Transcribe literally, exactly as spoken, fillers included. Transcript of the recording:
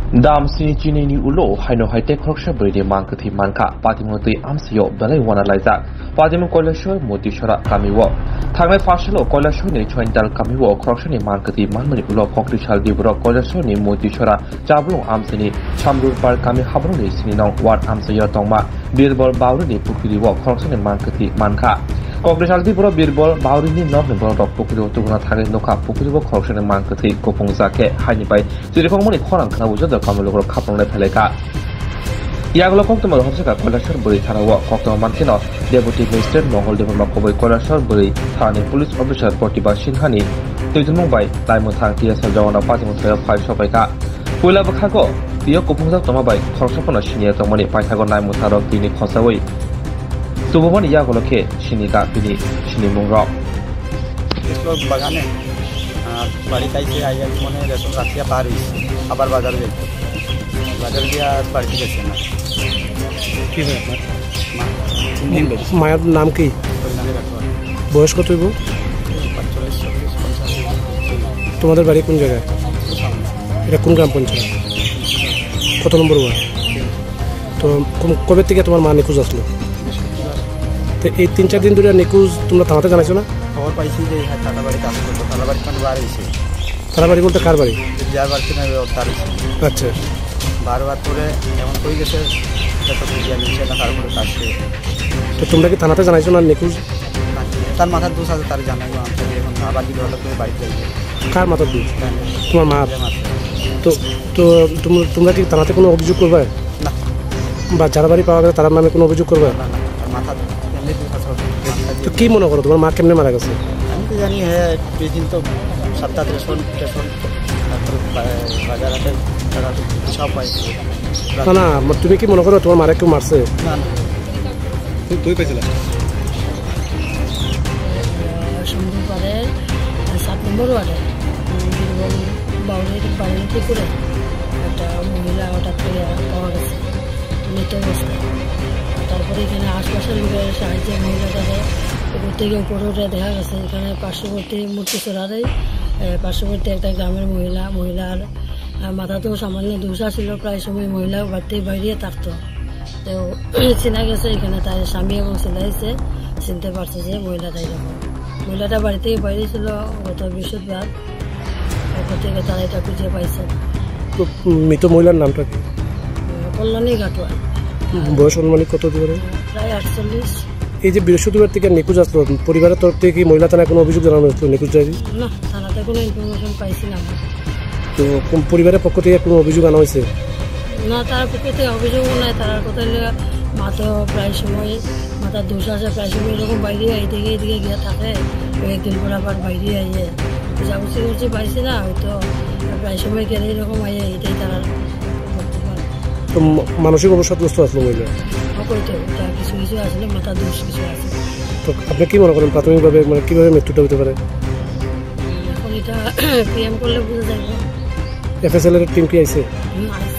Dam sini chinini ulo haino hai tei khoroksa bwrwini mang kwthwi mankha, patimung twi amsio belai uana laijak. Patimung Kailashwar Motisora kamio. Thangnai phasalo Kailashwarni Choindal kamio khoroksani mang kwthwi manmani ulo kokri saldi borok Kailashwarni Motisora Chablung amsini Samrurpar kami habrongni sini nong ward amchaio tongma Birbol Baurini pukhri o khoroksani mang kwthwi mankha. Kokri saldi borok Birbol Baurini nokni borok rok pukhri o tubuna thangwi nukha, pukhri o khoroksani mang kwthwi kuphungjak khe haini bai chirikhokmani khorang khna ujado kamilogrok khapranglai phailai kha. Yagulo koktwma rohorjak kha Kailashwar bwrwi thana o. Koktwma mankhe no Deputy Magistrate Mongol Debbarma kubui Kailashwar bwrwi thanani police officer Pratibha Sinhani twitunmung bai laimwthang T S R jawano patimung thai phai sopai kha. Puila bwkhago twiyo kuphungjak tongma bai khoroksa phano siniya tongmani paithago naimwthang rok twini khosaui tubumani yagulo khe sini da bini sinimung rok. Islo bagane, ah, bari kaise ayan mone reson rakhiya par hoise, abar bazar jai. Bazar giyar bari kaise na. কি হয় আপনার? মা। মায়ের নাম কি? কল্যাণী রাঠোয়ার। বয়স কত হইব? পাঁচচল্লিশ, চল্লিশ, পঞ্চাশ। তোমাদের বাড়ি কোন জায়গায়? সামনে। এটা কোন গ্রাম পঞ্চায়েত? কত নম্বর ওয়ার্ড? তো কোন, কবে থেকে তোমার মা নিখোঁজ আসলো? তো এই তিন চার দিন ধরে নিখোঁজ তোমরা থানাতে জানাইছো না? খবর পাইছি যে হ্যাঁ, তারা বাড়িতে আসলো, তো তারা বাড়িতে মানে বার হয়েছে। তারা বাড়ি বলতে কার বাড়ি? যার বাড়িতে না, ওর তার হয়েছে। আচ্ছা। বারবার করে এমন হয়ে গেছে, যত খুঁজি আমি সেটা তার উপরে কাজ করে। তো তোমরা কি থানাতে জানাইছো না নিখোঁজ? তার মাথার দোষ আছে, তার জানাই না, আমি এখন আবার যদি হঠাৎ করে বাড়িতে যাই। কার মাথার দোষ? হ্যাঁ। তোমার মার? যে মাথার। তো, তো তোমরা, তোমরা কি থানাতে কোনো অভিযোগ করবে? না। বা যার বাড়ি পাওয়া গেছে তার নামে কোনো অভিযোগ করবে? না, না, তার মাথার এমনি দোষ আছে, মাথার তো কি মনে করো, তোমার মা কেমনে মারা গেছে? আমি তো জানি, হ্যাঁ, দুই দিন তো সপ্তাহ রেশন, টেশন, তারপরে বা-, বাজার হাটে টাকা সব পাই। না, না, তুমি কি মনে করো তোমার মারে কেউ মারছে? না, না। তুই, তুই পেয়েছিলাম। সন্ধ্যের পরে সাত নম্বর ওয়ার্ডে, উম, বীরবল বাউরির বাড়ির পুকুরে একটা মহিলা হঠাৎ করে পাওয়া গেছে মৃত অবস্থায়। তারপরে এখানে আশপাশের লোকের সাহায্যে মহিলাটাকে উপর থেকে উপরে উঠে দেখা গেছে এখানে পার্শ্ববর্তী মূর্তিছড়ারই, এ, পার্শ্ববর্তী একটা গ্রামের মহিলা, মহিলার, আহ, মাথাতেও সামান্য দুষ আছিল, প্রায় সময় মহিলা বাড়িতে বাইরে থাকতো। তো চেনা গেছে এখানে তার স্বামী এবং ছেলে এসে চিনতে পারছে যে মহিলাটা এরকম। মহিলাটা বাড়ি থেকে বাইরে ছিল গত বৃহস্পতিবার, এরপর থেকে তারা এটা খুঁজে পাইছে না। তো মৃত মহিলার নামটা কি? কল্যাণী ঘাটুয়া। বয়স আনুমানিক কত হতে পারে? প্রায় আটচল্লিশ। এই যে বৃহস্পতিবার থেকে নিখোঁজ আসলো, পরিবারের তরফ থেকে কি মহিলা থানায় কোনো অভিযোগ জানানো হয়েছিল নিখোঁজ ডায়েরি? না, থানাতে কোনো ইনফরমেশন পাইছি না আমরা। তো কোন পরিবারের পক্ষ থেকে কোনো অভিযোগ আনা হয়েছে? না, তার পক্ষ থেকে অভিযোগও নাই। তার কথা হলো, মা তো প্রায় সময়, মাথার দোষ আছে, প্রায় সময় এরকম বাইরে এদিকে এদিকে গিয়ে থাকে, কয়েকদিন পর আবার বাইরে আইয়ে। যা বুঝতে পারছি, পাইছি না, হয়তো প্রায় সময় গেলে এরকম আইয়ে, এটাই তারা করতে পারে। তো ম-, মানসিক অবসাদগ্রস্ত আসলো মহিলা? হয়তো, তার কিছু কিছু আসলে মাথার দোষ কিছু আছে। তো আপনি কি মনে করেন প্রাথমিকভাবে, মানে, কিভাবে মৃত্যুটা হতে পারে? এখন এটা পিএম করলে বুঝা যাবে। এফএসএল এর টিম কি আইছে? হুম, আইছে।